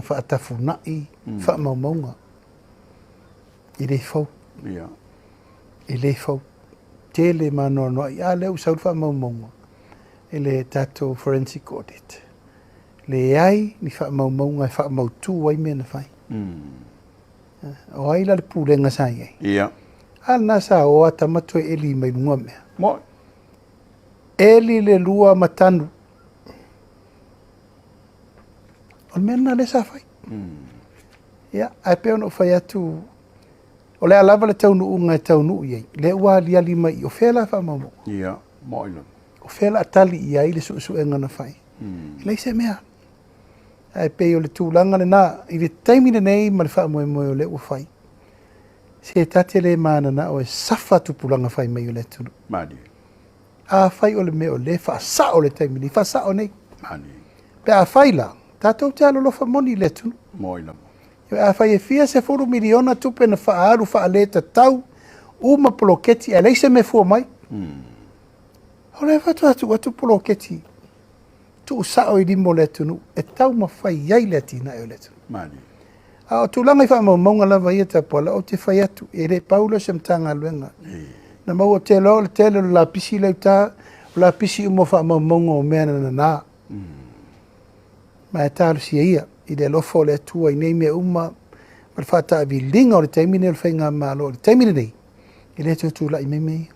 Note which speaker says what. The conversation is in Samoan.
Speaker 1: faatafunai faamaumauga. E le fou. E le fou. Tele ma anoanoai. A lea ua sau le faamaumauga i le tatou forensic audit. Leai ni faamaumauga e faamautu ai mea na fai. O ai la le pulega sa i ai? A lena sa o a tama toe eli mai luga mea.
Speaker 2: Moi.
Speaker 1: Eli le lua ma tanu. O le mea lena lea sa fai. Ia, ae pei ona ou fai atu, o le a lava le taunuuga e taunuu i ai, lea ua aliali mai i o fea la faamaumauga?
Speaker 2: Ia, moi lava.
Speaker 1: O fea la tali i ai le suesuega na fai? E leai se mea. Ae pei o le tulaga lena, i le taimi lenei ma le faamoemoe o lea ua fai, se ta te le mananao e safa tupulaga fai mai o le atunuu.
Speaker 2: Malie.
Speaker 1: Afai o le mea o lea e faasao le taimi nei, faasao nei.
Speaker 2: Malie.
Speaker 1: Pe afai la, tatou te alolofa moni i le atunuu.
Speaker 2: Moi lava.
Speaker 1: Afai e fia 10 miliona tupe na faaalu faaletatau uma poloketi ae leai se mea e fua mai. O lea faatoa tuu atu poloketi tuusao i lima o le atunuu e taumafai ai le atinae o le atunuu.
Speaker 2: Malie.
Speaker 1: A o tulaga i faamaumauga lava ia Tapuala, ou te fai atu, e le pau lea o se Matagaluega. Na maua, ou te iloa o le tele o le lapisi lea i uta, o lapisi uma o faamaumauga o mea na nana. Ma e talosia ia i le alofa o le Atua i nei mea uma ma le faataaviliga o le taimi lenei o le faigamalo. O le taimi lenei, e le toe tulai mai mea ia.